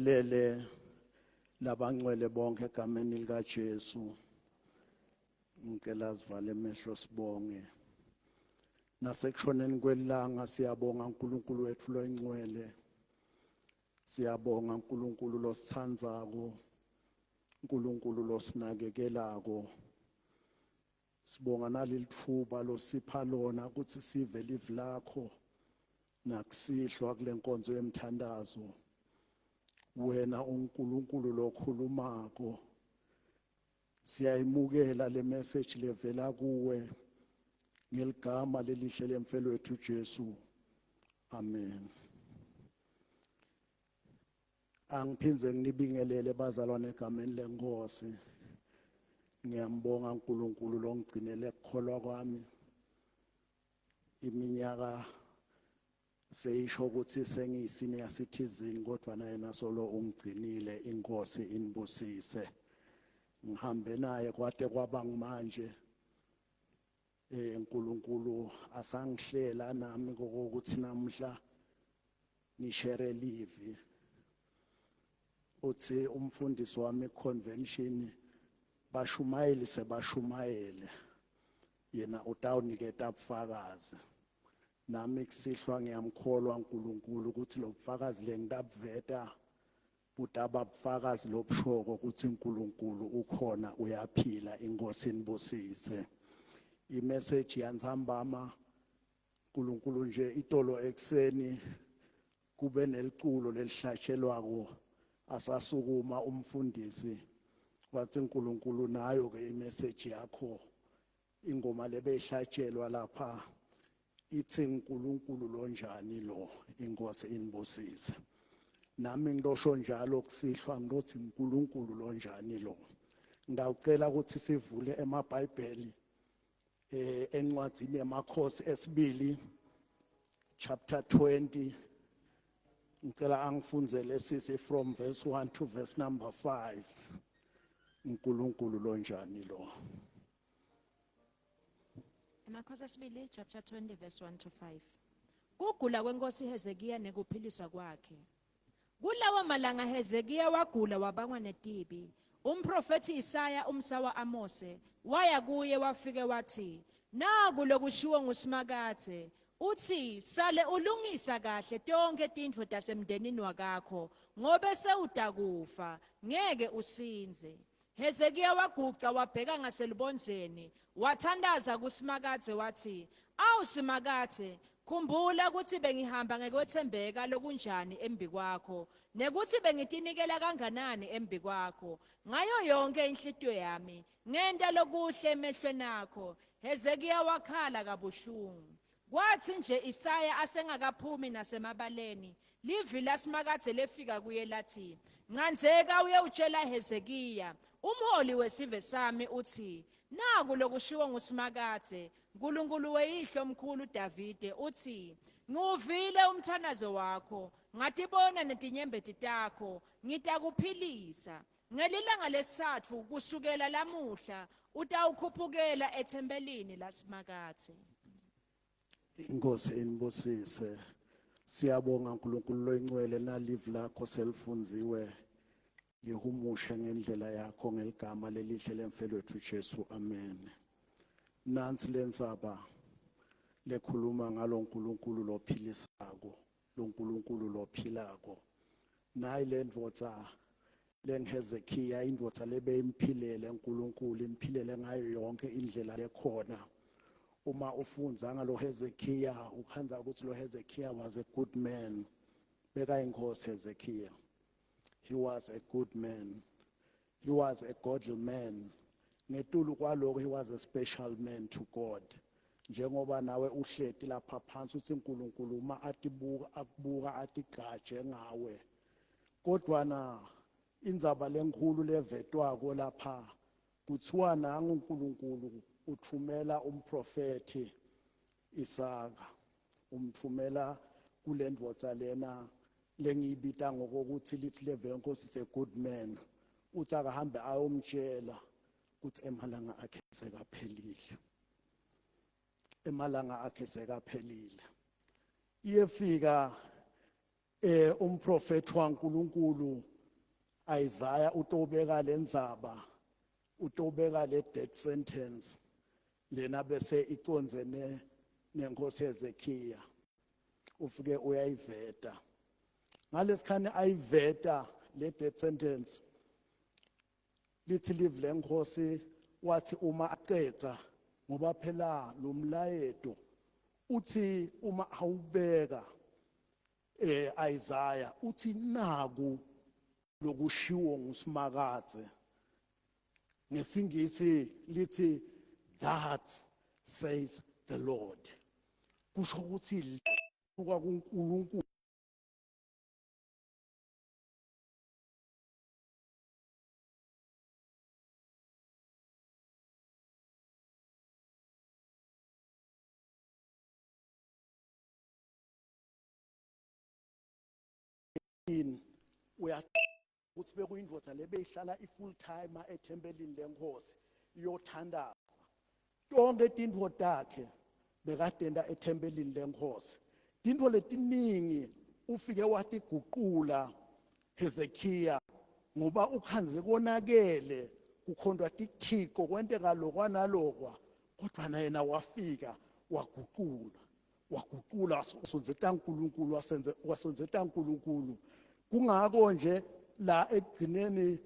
Ngibingelele labangcwele bonke egameni lika Jesu. Ngicela sivale emehlo sibonge. Nasekushoneni kwelanga siyabonga uNkulunkulu wethu loyingcwele. Siyabonga uNkulunkulu losithandzako. uNkulunkulu losinakekelako. Sibonga nalelitfuba losipha lona ukuthi sive live lakho nakusihlwa kule nkonzo yemthandazo. Wena uNkulunkulu lokhulumako. Siyayimukela le message levela kuwe ngeligama lelihle lemfelo wethu Jesu. Amen. Angiphindze nginibingelele bazalwane egameni lenkosi. Ngiyambonga uNkulunkulu longigcinele kukholwa kwami. Iminyaka seyisho ukuthi sengiyi-senior citizen kodwa naye nasolo ungigcinile inkosi inibusise. Ngihambe naye kwate kwaba ngimanje. Eh uNkulunkulu asangihlela nami kokuthi namhla ngishere livi. Uthi umfundisi wami convention bashumayeli sebashumayele yena utawuniketa ubufakazi. Nami kusihlwa ngiyamkholwa uNkulunkulu ukuthi lo bufakazi lengitabuveta butaba bufakazi lobushoko ukuthi uNkulunkulu ukhona uyaphila inkosi inibusise. Imessage yantsambama uNkulunkulu nje itolo ekseni kube neliculo lelihlatshelwako asasukuma umfundisi wathi uNkulunkulu nayo ke imessage yakho ingoma lebeyihlatshelwa lapha ithi uNkulunkulu lonjani lo inkosi inibusise nami ngilosho njalo kusihlwa ngilothi uNkulunkulu lonjani lo ngidawucela ukuthi sivule emaBhayibheli eh encwadzini yamakhosi esibili chapter 20 ngicela angifundzele sisi from verse 1 to verse number 5 uNkulunkulu lonjani lo Amakhosi esibili chapter 20 verse 1 to 5. Kugula kwenkosi Hezekiya nekuphiliswa kwakhe. Kulawo malanga Hezekiya wagula wabangwa netibi. Umprofethi Isaya umsa wa-Amose waya kuye wafike wathi, Naku lokushiwo nguSimakadze, uthi sale ulungisa kahle tonkhe tintfo tasemndenini wakakho, ngobe sewutakufa, ngeke usindze. Hezekiya waguca wabheka ngaselubondzeni, wathandaza kuSimakadze watsi, Awu Simakadze, khumbula kutsi bengihamba ngekwetsembeka lokunjani embikwakho, nekutsi bengitinikela kanganani embikwakho. Ngayo yonkhe inhlitiyo yami ngenta lokuhle emehlweni akho. Hezekiya wakhala kabuhlungu. Kwatsi nje Isaya asengakaphumi nasemabaleni, livi laSimakadze lefika kuye latsi, Ncandzeka uyewutjela Hezekiya, umholi wesive sami, utsi, Naku lokushiwo nguSimakadze, Nkulunkulu weyihlo mkhulu Davide, utsi, Ngiwuvile umthandazo wakho, ngatibona netinyembeti takho, ngitakuphilisa. Ngelilanga lesitsatfu kusukela lamuhla utawukhuphukela ethempelini laSimakadze. Inkosi inibusise. Siyabonga uNkulunkulu loyingcwele nalive lakho selifundziwe lihumushe ngendlela yakho ngeligama lelihle lemfelo wethu Jesu amen. Nansi lendzaba lekhuluma ngalo uNkulunkulu lophilisako loNkulunkulu lophilako. Nayi lendvodza lengiHezekiya indvodza lebeyimphilele uNkulunkulu imphilele ngayo yonke indlela lekhona. Uma ufundza ngalo Hezekiya ukhandza ukuthi lo Hezekiya was a good man. Bekayinkosi Hezekiya. He was a good man. He was a godly man. Ngetulu kwaloko he was a special man to God. Njengoba nawe uhleti lapha phansi uthi uNkulunkulu uma atibuka akubuka atigqaje ngawe. Kodwa na indzaba lenkhulu levetwako lapha kuthiwa nangu uNkulunkulu uthumela umprofethi Isaka umthumela kulendvodza lena lengiyibita ngokokuthi lithi leve inkosi is a good man uthi akahambe ayomtshela ukuthi emalanga akhe sekaphelile emalanga akhe sekaphelile iyefika eh umprofeti waNkuluNkulu Isaiah utobeka lendzaba, utobeka le death sentence lena bese icondzene nenkosi Hezekiah. Ufike uyayiveta. Ngalesikhani ayiveta le death sentence, lithi live lenkosi wathi uma aqedza, ngoba phela lo mlayeto uthi uma awubeka Isaiah uthi naku lokushiwo nguSimakadze. Ngesingisi lithi that says the Lord. Kusho ukuthi kuka kuNkulunkulu. Uya ukuthi bekuyindoda lebeyihlala i-full time ethempelini lenkosi iyothandaza. Tonke tintfo takhe bekatenta ethempelini lenkosi. Tintfo letiningi ufike watiguqula Hezekiya, ngoba ukhandze konakele, kukhondwa tithixo, kwenteka lokwa nalokwa, kodwa na yena wafika waguqula, waguqula, wasondzeta uNkulunkulu, wasenze wasondzeta uNkulunkulu. Kungako nje la ekugcineni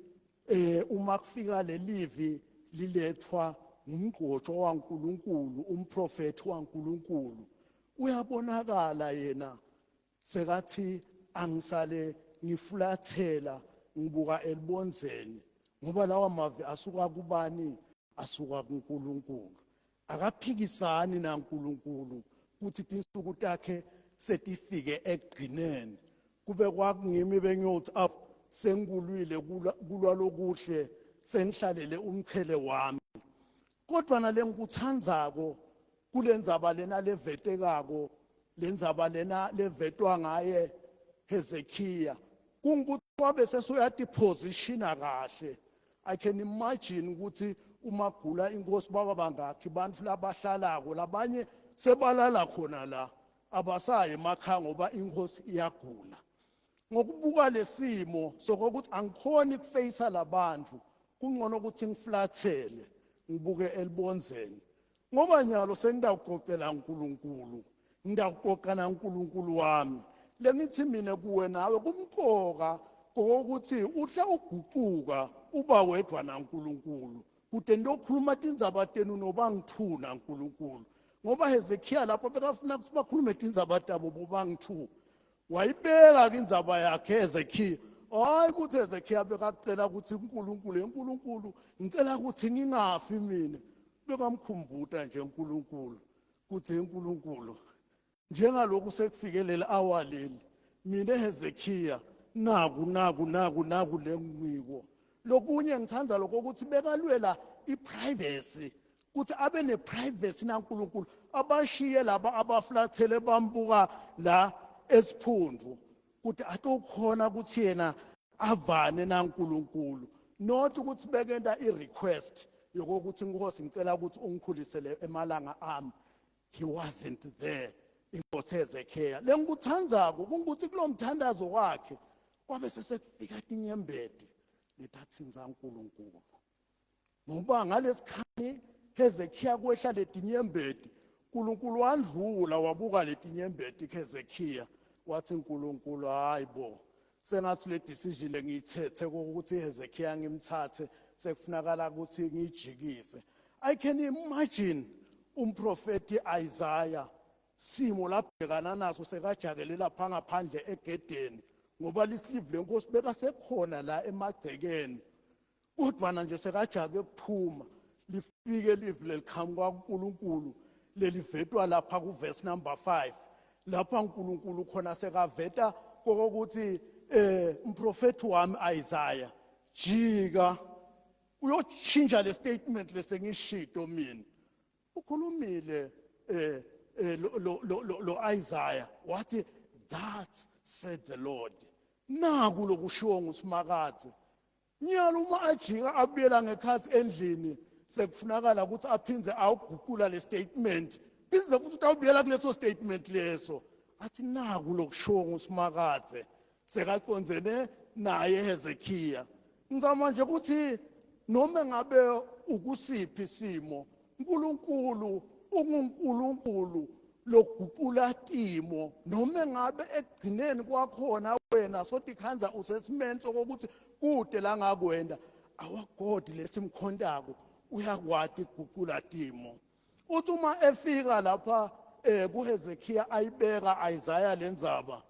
uma kufika lelivi lilethwa ngumgqotsho waNkulunkulu, umprofeti waNkulunkulu, uyabonakala yena sekathi angisale ngifulathela ngibuka elibonzeni, ngoba lawa mavi asuka kubani? Asuka kuNkulunkulu. Akaphikisani naNkulunkulu kuthi tinsuku takhe setifike ekugcineni. Kube kwakungimi bengiyothi up sengikulwile kulwa lokuhle, sengihlalele umqhele wami. Kodwa nale ngikuthandzako kulendzaba lena levetekako, lendzaba lena levetwa ngaye Hezekiah, kungukuthi wabe sesuyatipositiona kahle. I can imagine ukuthi uma gula inkosi baba bangakhi bantu labahlalako, labanye sebalala khona la, abasayi emakhaya ngoba inkosi iyagula. Ngokubuka lesimo sokuthi angikhoni ukufacea labantu, kungcono ukuthi ngiflathele ngibuke elibonzeni, ngoba nyalo sengidawuqoqela uNkulunkulu, ngidawuqoqa naNkulunkulu wami. Lengithi mina kuwe nawe kumqoka kokuthi uhle uguquka uba wedwa naNkulunkulu, kude ntokhuluma tindzaba tenu nobangithu naNkulunkulu. Ngoba Hezekiah lapho bekafuna ukuthi bakhulume tindzaba tabo bobangithu, wayibeka ke indzaba yakhe Hezekiah. Hayi ukuthi Hezekiah bekacela ukuthi uNkulunkulu, uNkulunkulu ngicela ukuthi ngingafi mina. Bekamkhumbuta nje uNkulunkulu kuthi uNkulunkulu njengalokhu sekufike leli hour leli, mina Hezekiah naku naku naku naku lengiko. Lokunye ngithanda lokho ukuthi bekalwela iprivacy, ukuthi abe neprivacy naNkulunkulu, abashiye laba abaflathele bambuka la esiphundvu, ukuthi atokhona ukuthi yena avane naNkulunkulu, not ukuthi bekenta i-request yokuthi inkosi ngicela ukuthi ungikhulisele emalanga ami. He wasn't there inkosi Hezekiah. Lengikuthandzako kungukuthi kulomthandazo wakhe kwabe sesekufika tinyembeti letatsinza uNkulunkulu, ngoba ngalesikhathi Hezekiah kwehla letinyembeti, uNkulunkulu wandlula wabuka letinyembeti Hezekiah, wathi uNkulunkulu hayibo, sengathi le decision lengiyithethe ukuthi Hezekiah ngimthathe sekufunakala ukuthi ngijikise. I can imagine umprofeti Isaiah simo labhekana naso sekajakele lapha ngaphandle egedeni, ngoba lisilive lenkosi bekasekhona la emagcekeni, kodwa nje sekajake kuphuma, lifike live leliqhamuka kuNkulunkulu lelivetwa lapha ku verse number 5, lapha uNkulunkulu khona sekaveta kokuthi umprofeti wami Isaiah jika uyochinja le statement lesengishito mina. Ukhulumile lo lo lo Isaiah wathi that said the Lord, naku lokushiwo nguSimakadze. Nyalo uma ajika abuyela ngekhathi endlini, sekufunakala ukuthi aphindze awuguqula le statement, phindze futhi utawubuyela kuleso statement leso, athi naku lokushiwo nguSimakadze, sekacondzene Naye Hezekiya, ngizama nje ukuthi noma ngabe ukusiphi isimo, uNkulunkulu unguNkulunkulu loguqula timo. Noma ngabe ekugcineni kwakhona wena sotikhandza usesimeni sokuthi kude la ngakwenda, our God lesimkhontako uyakwati kuguqula timo. Uthi uma efika lapha kuHezekiya, ayibeka Isaiah lendzaba,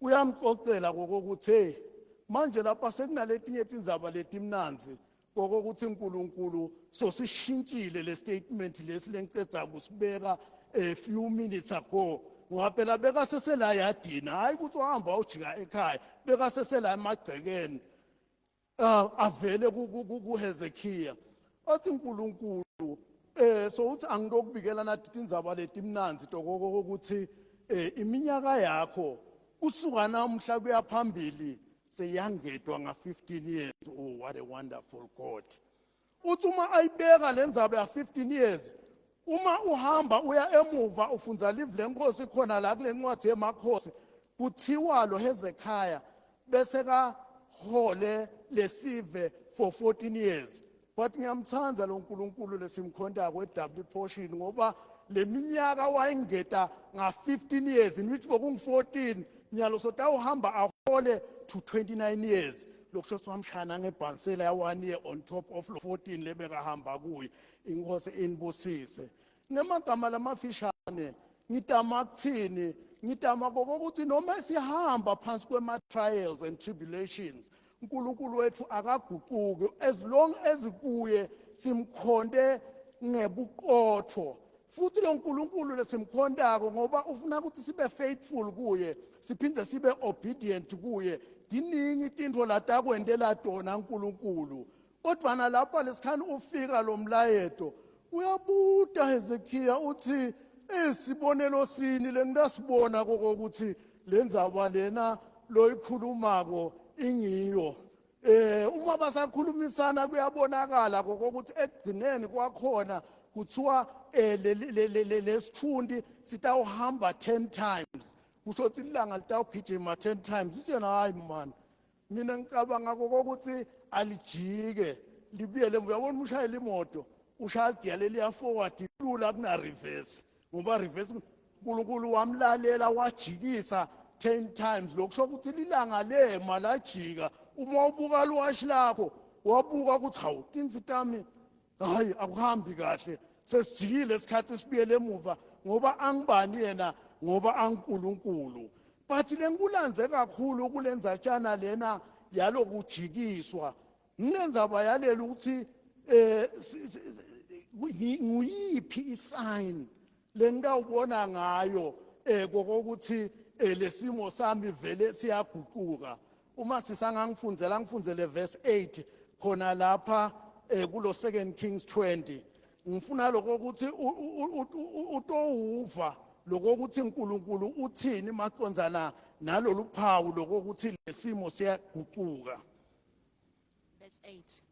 uyamxoxela kokuthi hey, manje lapha sekunaletinye tindzaba letimnandzi kokuthi uNkulunkulu sosishintshile le statement lesi lengicedza kusibeka a few minutes ago, ngoba phela bekasesela yadini, hayi ukuthi uhamba ujika ekhaya, bekasesela emagcekeni. Avele kuHezekiya athi uNkulunkulu so uthi angilokubikela nathi tindzaba letimnandzi tokoko ukuthi iminyaka yakho kusuka namhla kuya phambili seyangedwa nga-15 years. Oh, what a wonderful God! Uthi uma ayibeka le ndzaba ya 15 years, uma uhamba uya emuva ufundza live lenkosi khona la kule ncwadi yemakhosi, kuthiwa lo Hezekiah bese kahole lesive for 14 years. But ngiyamthanda lo nkulunkulu lesimkhontako we-double portion, ngoba leminyaka wayengeta nga-15 years, in which bokungu-14, nyalo sotawuhamba ahole to 29 years. Lokusho ukuthi wamshana ngebhansela ya-1 year on top of lo 14 lebekahamba kuye. Inkosi inibusise. Ngemagama lamafishane, ngitama kuthini? Ngitama kokuthi noma sihamba phansi kwema-trials and tribulations, uNkulunkulu wethu akaguquki as long as kuye simkhonte ngebuqotho. Futhi lo nkulunkulu lesimkhontako, ngoba ufuna ukuthi sibe faithful kuye, siphinde sibe obedient kuye, diningi tintfo latakwentela tona uNkulunkulu. Kodwa nalapha lesikhani ufika lo mlayeto, uyabuta Hezekiya uthi, "Isibonelo sini lengingasibona kokuthi lendzaba lena loyikhulumako ingiyo?" Uma basakhulumisana, kuyabonakala kokuthi ekugcineni kwakhona kuthiwa lesithundi sitawuhamba 10 times, kusho ukuthi ilanga litawugijima 10 times. Uthi yena, "Hayi man, mina ngicabanga kokuthi alijike libuyele emuva." Uyabona, ushayela imoto, ushaya igiya leliya forward, lula kuna reverse, ngoba reverse. uNkulunkulu wamlalela, wajikisa 10 times. Lokusho ukuthi lilanga lema lajika. Uma ubuka liwashi lakho, wabuka ukuthi hawu, tinsi tami, hayi, akuhambi kahle, sesijikile isikhathi sibuyele emuva, ngoba angibani yena, ngoba anguNkulunkulu. But lenkulandze kakhulu kulendzatshana lena yalokujikiswa, nginendzaba yalela ukuthi nguyiphi isign lengitawubona ngayo kokuthi lesimo sami vele siyaguquka. Uma sisangangifundzela, ngifundzele verse 8 khona lapha kulo Second Kings 20. Ngifuna lokho ukuthi utowuva lokuthi uNkulunkulu uthini macondzana nalolu phawu lokuthi lesimo siyaguquka. Verse 8.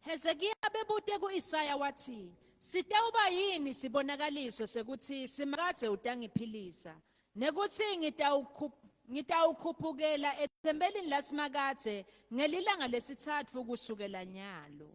Hezekiya bebute kuIsaya wathi, "Sitawuba yini sibonakaliso sekuthi Simakadze utangiphilisa nekuthi ngitawukhuphukela ethempelini laSimakadze ngelilanga lesitsatfu kusukela nyalo?"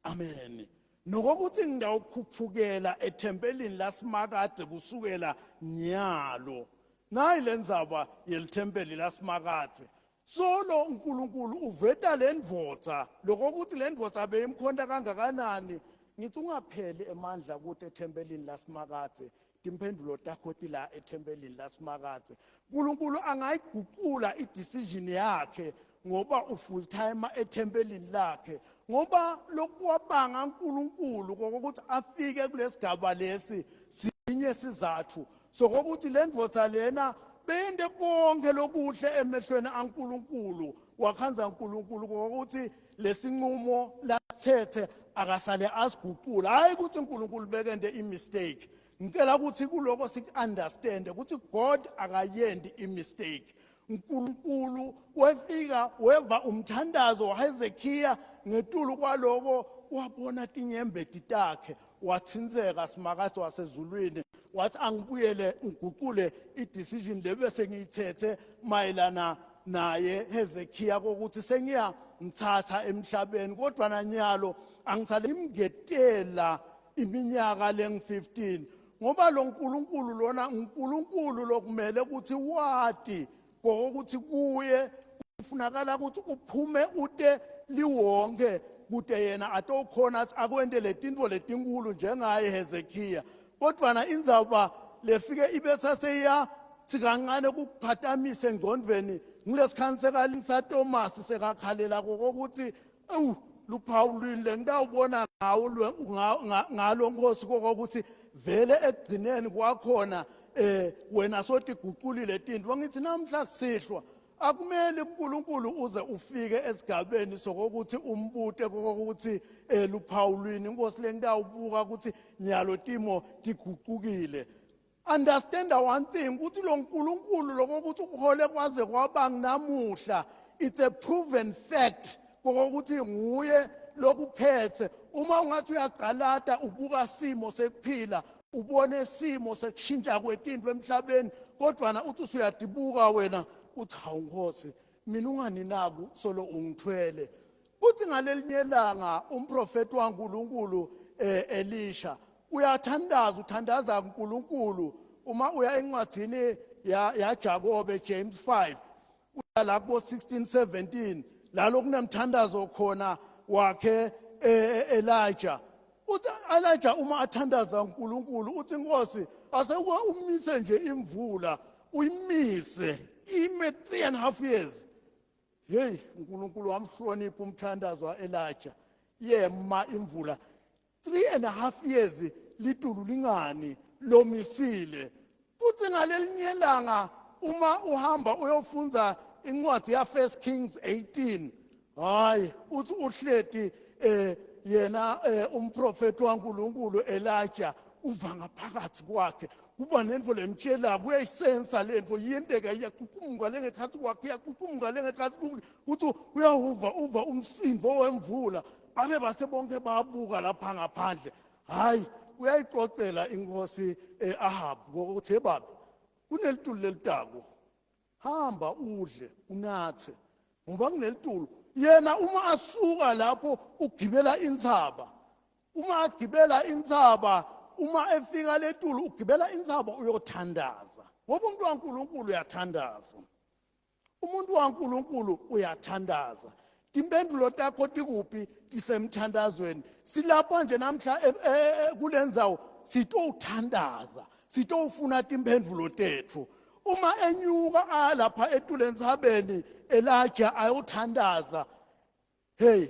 Amen. Nokuthi ngitawukhuphukela ethempelini laSimakadze kusukela nyalo. Nayi lendzaba yelithempeli laSimakadze. Solo uNkulunkulu uveta lendvodza lokuthi lendvodza beyimkhonta kangakanani. Ngithi ungapheli emandla kude ethempelini laSimakadze. Timphendulo takho tila ethempelini laSimakadze. uNkulunkulu angayiguqula idecision yakhe ngoba ufull time ethempelini lakhe, ngoba lokuwabanga uNkulunkulu kokuthi afike kulesigaba lesi sinye sizathu sokuthi le ndvodza lena beyente konke lokuhle emehlweni aNkulunkulu. Wakhandza uNkulunkulu kokuthi lesinqumo lasithethe akasale asiguqula, hayi ukuthi uNkulunkulu bekente imistake. Ngicela ukuthi kuloko siku-understand ukuthi God akayendi imistake. uNkulunkulu wefika weva umthandazo waHezekiya, ngetulu kwaloko wabona tinyembeti takhe, wathintseka Simakadze wasezulwini, wathi angibuyele ngiguqule i-decision le bese ngiyithethe mayelana naye Hezekiya kokuthi sengiyamthatha emhlabeni kodwa nanyalo angisale imngetela iminyaka lengu-15 ngoba lo nkulunkulu lona unkulunkulu lokumele ukuthi wati ngokuthi kuye kufunakala ukuthi uphume ute liwonke kute yena atokhona athi akwente letintfo letinkulu njengaye Hezekiya kodwa na indzaba lefike ibe saseya sikancane kukuphatamise engcondvweni ngilesikhathi sekalingisa Thomas sekakhalela kokuthi ewu luphawu lwini lengitawubona ngawo ngalo nkosi kokuthi vele ekugcineni kwakhona eh wena sotiguqulile tintfo ngithi namhla kusihlwa akumele uNkulunkulu uze ufike esigabeni sokuthi umbute kokuthi eh luphawu lwini inkosi lengitawubuka ukuthi nyalo timo tiguqukile. Understand one thing ukuthi lo nkulunkulu lokokuthi ukuhole kwaze kwaba namuhla, it's a proven fact kokuthi nguye lokuphethe. Uma ungathi uyaqalata ubuka simo sekuphila, ubone simo sekushintsha kwetinto emhlabeni, kodwa na uthi usuyadibuka wena uthi hawu nkosi, mina unganinaku solo ungithwele. Kuthi ngalelinye ilanga umprofeti waNkulunkulu Elisha uyathandaza, uthandaza kuNkulunkulu. Uma uya encwadini ya Jakobe, James 5, uya la kubo 16 17 lalo kunemthandazo khona wakhe Elijah. Uthi Elijah uma athandaza uNkulunkulu uthi Nkosi asekuke umise nje imvula, uyimise ime 3.5 years. Hey, uNkulunkulu wamhlonipha umthandazo waElijah, yema imvula 3.5 years litulu lingani lomisile. Kuthi ngalelinye ilanga uma uhamba uyofunza incwadi ya First Kings 18, hayi uthi uhleti yena umprofeti waNkulunkulu Elijah uva ngaphakathi kwakhe kuba nento lemtshelako, uyayisensa lento yenteka, iyaququmuka lengekhathi kwakhe, iyaququmuka lengekhathi kuthi uyawuva uva umsindo wemvula. Babe bathe bonke babuka lapha ngaphandle, hayi uyayixoxela inkosi Ahab ngokuthi hey baba kunelitulu lelitako, hamba udle unathe ngoba kunelitulu. Yena uma asuka lapho ugibela intsaba, uma agibela intsaba, uma efika letulu ugibela intsaba uyothandaza, ngoba umuntu waNkulunkulu uyathandaza, umuntu waNkulunkulu uyathandaza. Timpendulo takho tikuphi? Tisemthandazweni. Silapha nje namhla kulendzawo sitowuthandaza, sitowufuna timpendulo tethu. Uma enyuka alapha etulu entsabeni Elijah ayothandaza, hey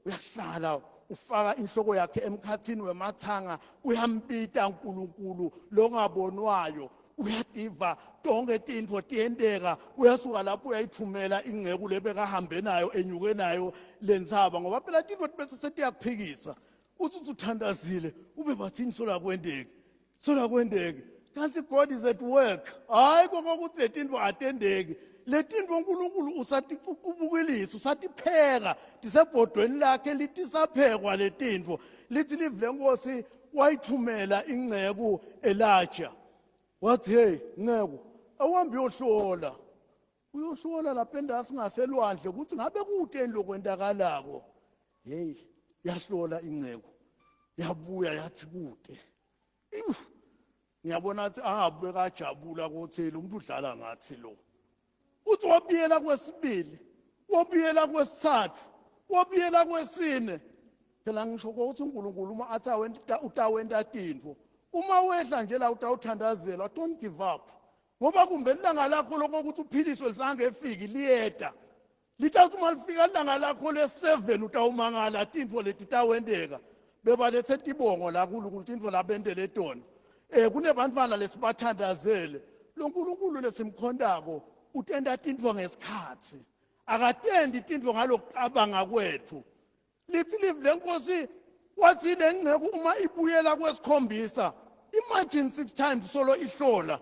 uyahlala ufaka inhloko yakhe emkhathini wemathanga, uyambita uNkulunkulu longabonwayo, uyativa tonke tintfo tiyenteka. Uyasuka lapho uyayithumela ingceku lebekahambe nayo enyuke nayo lentsaba, ngoba phela tintfo bese setiyakuphikisa. Uthi uthandazile ube bathini sola kwenteki, sola kwenteki, kanti God is at work. Hayi kokuthi letintfo atendeki, letintfo uNkulunkulu usatiququbukilisa, usatipheka, tisebhodweni lakhe litisaphekwa letintfo. Lithi live lenkosi wayithumela ingceku Elijah, wathi hey nceku, awuhambe uyohlola, uyohlola lapha endasi ngaselwandle ukuthi ngabe kuteni lokwentakalako. Hey yahlola ingceku yabuya yathi kute. Ngiyabona athi ahabe kajabula ukuthi lo muntu udlala ngathi lo. Uthi wabuyela kwesibili, wabuyela kwesithathu, wabuyela kwesine. Phela ngisho ukuthi uNkulunkulu uma athi awenta utawenta tintfo, uma wehla nje la utawuthandazela, don't give up, ngoba kumbe ilanga lakho lokuthi uphiliswe lisangefiki liyeda. Litawuthi uma lifika ilanga lakho le-7 utawumangala tintfo leti tawenteka. Bebalethe tibongo la kuNkulunkulu, tintfo labentele tona. Kunebantfwana lesibathandazele. Lo Nkulunkulu lesimkhontako utenta tintfo ngesikhatsi, akatendi tintfo ngalokucabanga kwethu. Lithi live lenkosi wathi lengceku uma ibuyela kwesikhombisa, imagine 6 times solo ihlola,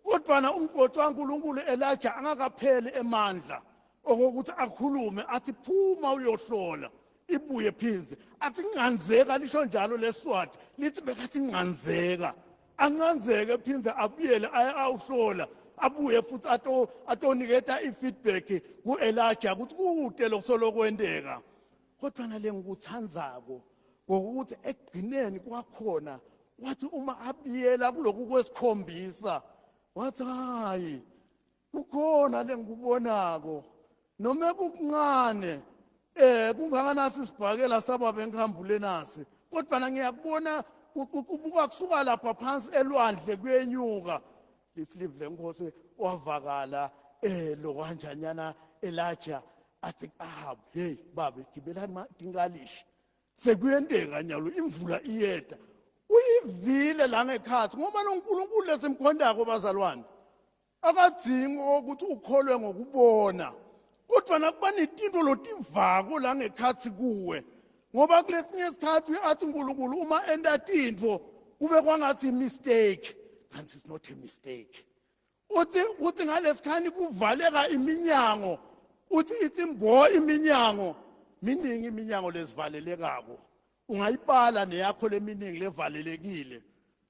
kodwa na umgqotshwa kaNkulunkulu Elijah angakapheli emandla okokuthi akhulume athi phuma uyohlola, ibuye phinze athi nganzeka, lisho njalo leswati lithi bekathi nganzeka, anganzeke phinze abuyele aye awuhlola. Abuye futhi ato atoniketa i-feedback ku-Elijah ukuthi kute lokusolokwenteka. Kodwa nale ngikuthandzako ngokuthi ekugcineni kwakhona wathi uma abiyela kuloku kwesikhombisa wathi hayi, kukhona lengikubonako noma kukuncane, kungakanasi isibhakela sababa enkhambule nasi, kodwa ngiyakubona kuqubuka kusuka lapha phansi elwandle kuyenyuka. Lisilive lenkosi wavakala lokwanjanyana Elijah athi Ahab, hey babe, gibela tinkalishi, sekuyenteka nyalo, imvula iyeda. Uyivile la ngekhathi, ngoba lo nkulunkulu lesimkhondako, bazalwane, akadzingi ukuthi ukholwe ngokubona, kodwa nakuba netinto lotivako la ngekhathi kuwe, ngoba kulesinye isikhathi uyathi uNkulunkulu uma enta tintfo kube kwangathi mistake, kanti it's not a mistake. Uthi kuthi ngalesikhani kuvaleka iminyango, uthi ithi mbo iminyango miningi, iminyango lezivalelekako, ungayibala neyakho leminingi levalelekile.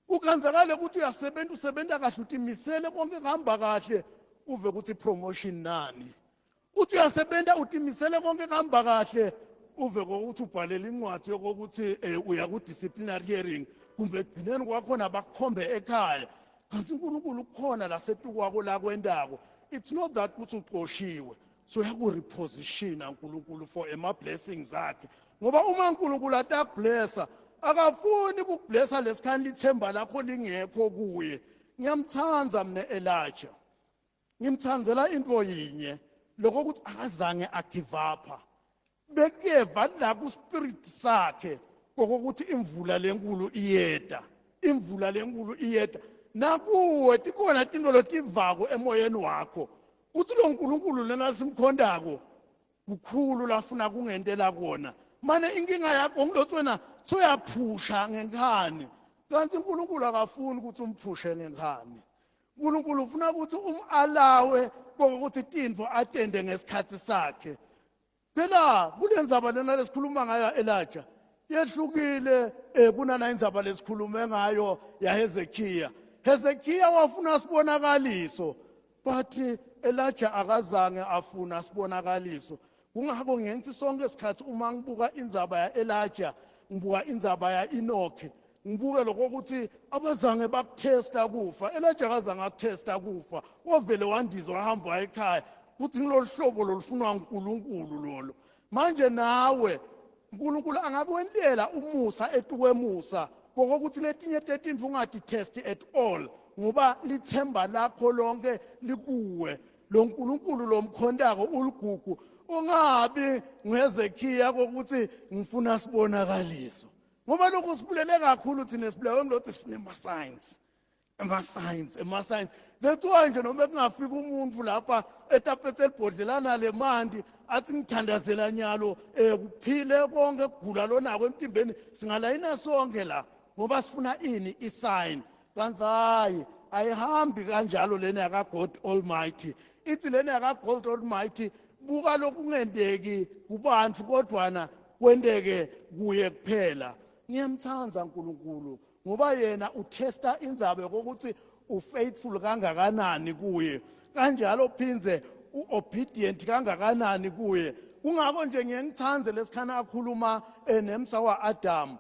Ukhanzakale ukuthi uyasebenza, usebenza kahle, utimisele, konke kuhamba kahle, uve ukuthi promotion nani. Uthi uyasebenza, utimisele, konke kuhamba kahle, uve kokuthi ubhalela incwadi yokuthi uya ku-disciplinary hearing, kumbe ekugcineni kwakhona bakukhombe ekhaya. Kanti uNkulunkulu kukhona la setukwako la kwentako. It's not that ukuthi uxoshiwe, so uyakurepositiona uNkulunkulu for ema-blessings akhe, ngoba uma uNkulunkulu atakublessa, akafuni ukukublessa lesikhani lithemba lakho lingekho kuye. Ngiyamthanda mina Elijah, ngimthandzela into yinye, lokho ukuthi akazange agive up. Bekuyeva la ku spirit sakhe kokuthi imvula lenkulu iyeda, imvula lenkulu iyeda. Nakuwe tikhona tinto lotivako emoyeni wakho uthi lo nkulunkulu lena simkhondako kukhulu lafuna kungentela kona. Mane inkinga yakho ngilothi wena soyaphusha ngenkhani, kanti uNkulunkulu akafuni ukuthi umphushe ngenkhani. uNkulunkulu ufuna ukuthi umalawe kokuthi tintfo atende ngesikhathi sakhe. Phela kule ndzaba lena lesikhuluma ngayo Elijah yehlukile kunana indzaba lesikhulume ngayo yaHezekiah. Hezekiah wafuna sibonakaliso, but Elijah akazange afuna sibonakaliso. Kungakho ngenthi sonke isikhathi uma ngibuka indzaba ya-Elijah, ngibuka indzaba ya-Enoch, ngibuke lokho ukuthi abazange bakuthesta kufa. Elijah akazange akuthesta kufa, wavele wandizwa wahamba waya ekhaya, kuthi ngilolu hlobo lolufunwa uNkulunkulu lolo. Manje nawe uNkulunkulu angakwentela umusa etukwemusa kokuthi letinye tetintfo ungatithesti at all, ngoba lithemba lakho lonke likuwe lo nkulunkulu lomkhontako uligugu. Ungabi nguHezekiya kokuthi ngifuna sibonakaliso, ngoba lokhu sibulele kakhulu thina, sibulewe ngilothi sifuna ama-signs, ama-signs, ama-signs. That's why nje noma kungafika umuntu lapha etapetse elibhodlelana le mandi athi ngithandazela nyalo kuphile konke kugula lonako emtimbeni, singalayina sonke la, ngoba sifuna ini? I-sign. Kanti hayi, ayihambi kanjalo lena yaka-God Almighty. Ithi lena yaka-God Almighty, buka lokungenteki kubantu kodwana kwenteke kuye kuphela. Ngiyamthanda uNkulunkulu ngoba yena uthesta indzaba yokuthi ufaithful kangakanani kuye, kanjalo phindze uobedient kangakanani kuye. Kungakho nje ngiye ngithande lesikhana akhuluma nemsa wa-Adam,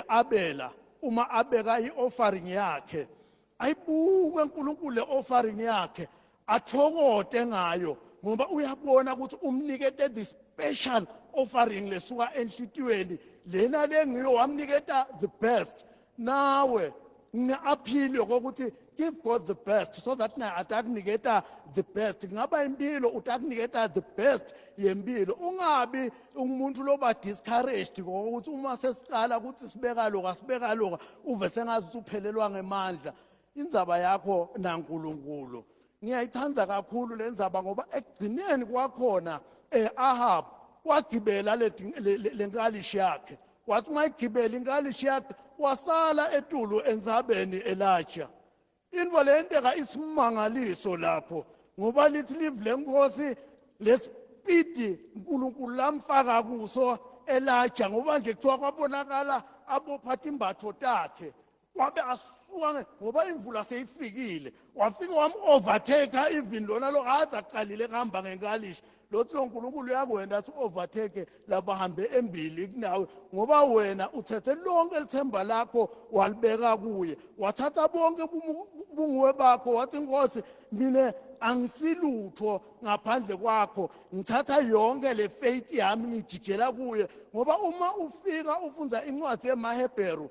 Abela, uma abeka i-offering yakhe, ayibuke uNkulunkulu le offering yakhe, athokote ngayo, ngoba uyabona ukuthi umnikete the special offering lesuka enhlitiyweni lena lengiyo, wamniketa the best. Nawe ngi-appeal yokuthi give God the best so that naye atakuniketa the best. Kungaba impilo, utakuniketa the best yempilo. Ungabi umuntu loba discouraged ngokuthi uma sesiqala ukuthi sibeka lokho, asibeka lokho, uve sengazi ukuthi uphelelwa ngemandla. Indzaba yakho naNkulunkulu, ngiyayithanda kakhulu le ndzaba, ngoba ekugcineni kwakhona Ahab wagibela le nkalishi yakhe. Wathi uma igibela inkalishi yakhe, wasala etulu entsabeni Elijah. Into leyenteka isimangaliso lapho, ngoba lithi live lenkosi lesipidi uNkulunkulu lamfaka kuso Elijah, ngoba nje kuthiwa kwabonakala abophatha imbatho takhe. Wabe asuka ngoba imvula seyifikile, wafika wam-overtake even lona lo kade aqalile kuhamba ngenkalishi. Lothi lo Nkulunkulu uyakwenda athi overtake labahambe embili kunawe, ngoba wena uthethe lonke lithemba lakho walibeka kuye, wathatha bonke bunguwe bakho, wathi Nkosi mina angisilutho ngaphandle kwakho, ngithatha yonke le faith yami ngijijela kuye. Ngoba uma ufika ufundza incwadi yemaHebheru,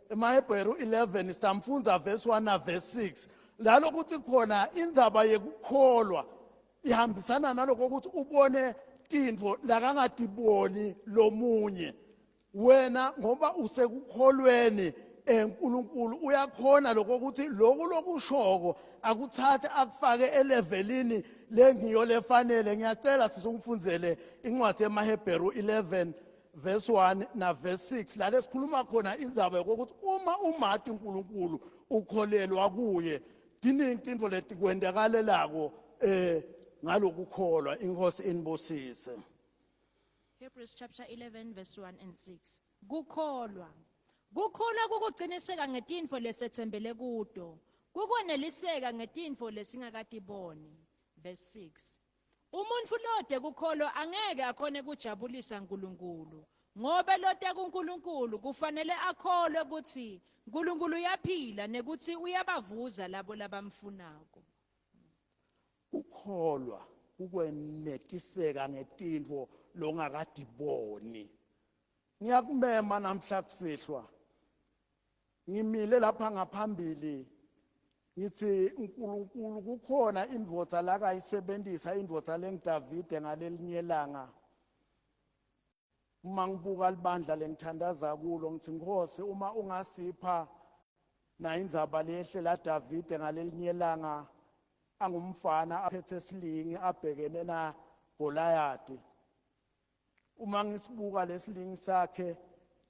emaHebheru 11, sitamfundza verse 1 na verse 6, lalo kuthi khona indzaba yekukholwa ihambisana naloko ukuthi ubone tintfo lakangatiboni lomunye. Wena ngoba usekukholweni eNkulunkulu, uyakhona lokho ukuthi lokhu lokushoko akuthathe akufake elevelini lengiyo lefanele. Ngiyacela sisongifundzele incwadi yemaHebheru 11 verse 1 na verse 6, la lesikhuluma khona indzaba yokuthi uma umati uNkulunkulu ukholelwa kuye, tiningi tintfo letikwentekalelako ngalokukholwa. Inkosi inibusise. Hebrews chapter 11 verse 1 and 6. Kukholwa. Kukholwa kukuqiniseka ngetintfo lesetsembele kuto. Kukwaneliseka ngetintfo lesingakatiboni. Verse 6. Umuntfu lode kukholwa angeke akhone kujabulisa uNkulunkulu. Ngobe lote kuNkulunkulu kufanele akholwe ukuthi uNkulunkulu uyaphila nekuthi uyabavuza labo labamfunako. Kukholwa kukwenetiseka ngetintfo longakadiboni. Ngiyakumema namhla kusihlwa, ngimile lapha ngaphambili, ngithi uNkulunkulu kukhona indvodza lakayisebenzisa, indvodza lenguDavide ngalelinye ilanga. Uma ngibuka libandla lengithandaza kulo, ngithi Nkosi, uma ungasipha na indzaba lehle la Davide ngalelinye ilanga angumfana aphethe silingi abhekene na Goliath. Uma ngisibuka lesilingi sakhe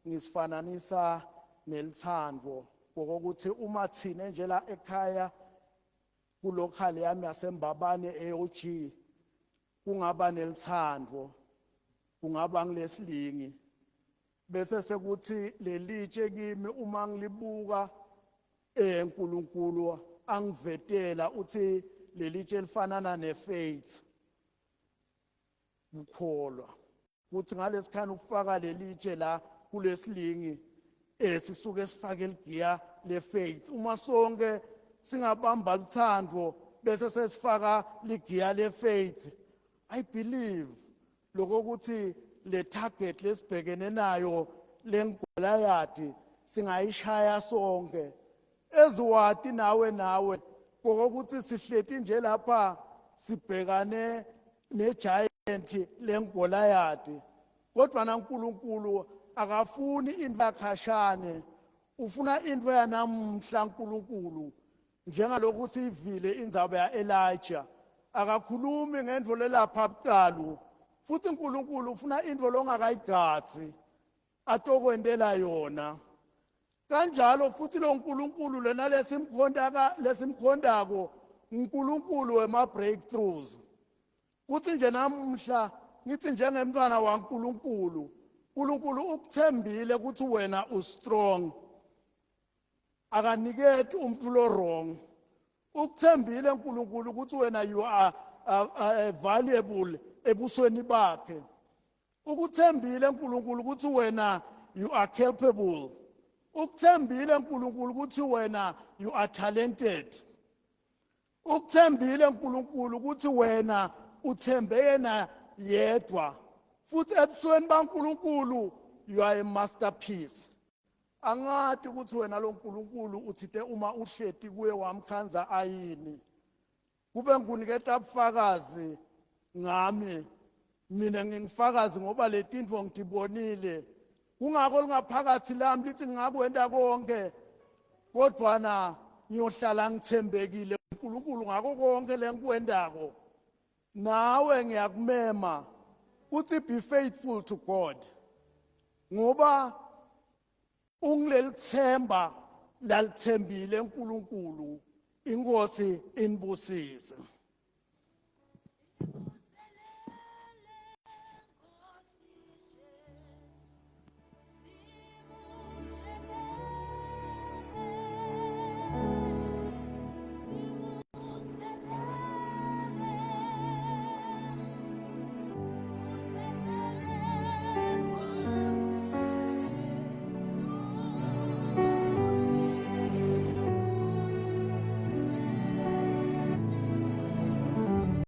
ngisifananisa nelithandvo, ngokuthi uma thine nje la ekhaya kulokhali yami yaseMbabane AOG kungaba nelithandvo, kungaba ngilesilingi, bese sekuthi lelitshe kimi uma ngilibuka, uNkulunkulu angivetela uthi lelitshe lifanana nefaith, ukukholwa, kuthi ngalesikhani ukufaka lelitshe la kulesilingi, sisuke sifake ligiya lefaith. Uma sonke singabamba luthando bese sesifaka ligiya lefaith, I believe lokho ukuthi le target lesibhekene nayo lenGoliath singayishaya sonke eziwati nawe kokuthi sihleti nje lapha sibhekane negiant lenGoliath, kodwa naNkulunkulu akafuni into yakhashane, ufuna into yanamhla uNkulunkulu. Njengalokhu siyivile indzaba ya-Elijah, akakhulumi ngento lelapha bucalu, futhi uNkulunkulu ufuna into longakayigadzi atokwentela yona. Kanjalo futhi lo nkulunkulu lena lesimkhondaka lesimkhondako uNkulunkulu wema breakthroughs. Kuthi nje namuhla ngithi njengemntwana waNkulunkulu, uNkulunkulu ukuthembile ukuthi wena ustrong, akaniketi umuntu lo wrong. Ukuthembile uNkulunkulu ukuthi wena you are valuable ebusweni bakhe. Ukuthembile uNkulunkulu ukuthi wena you are capable. Ukuthembile uNkulunkulu ukuthi wena you are talented. Ukuthembile uNkulunkulu ukuthi wena uthembe yena yedwa, futhi ebusweni baNkulunkulu you are a masterpiece. Angati ukuthi wena lo nkulunkulu uthite uma uhleti kuye wamkhanza ayini. Kube ngikuniketa bufakazi ngami, mina ngingifakazi ngoba letintfo ngitibonile. Kungako lingaphakathi lami lithi ngingakwenta konke, kodwa na ngiyohlala ngithembekile uNkulunkulu ngako konke lengikwendako. Nawe ngiyakumema uthi be faithful to God, ngoba ungilelithemba lalithembile uNkulunkulu. Inkosi inibusise.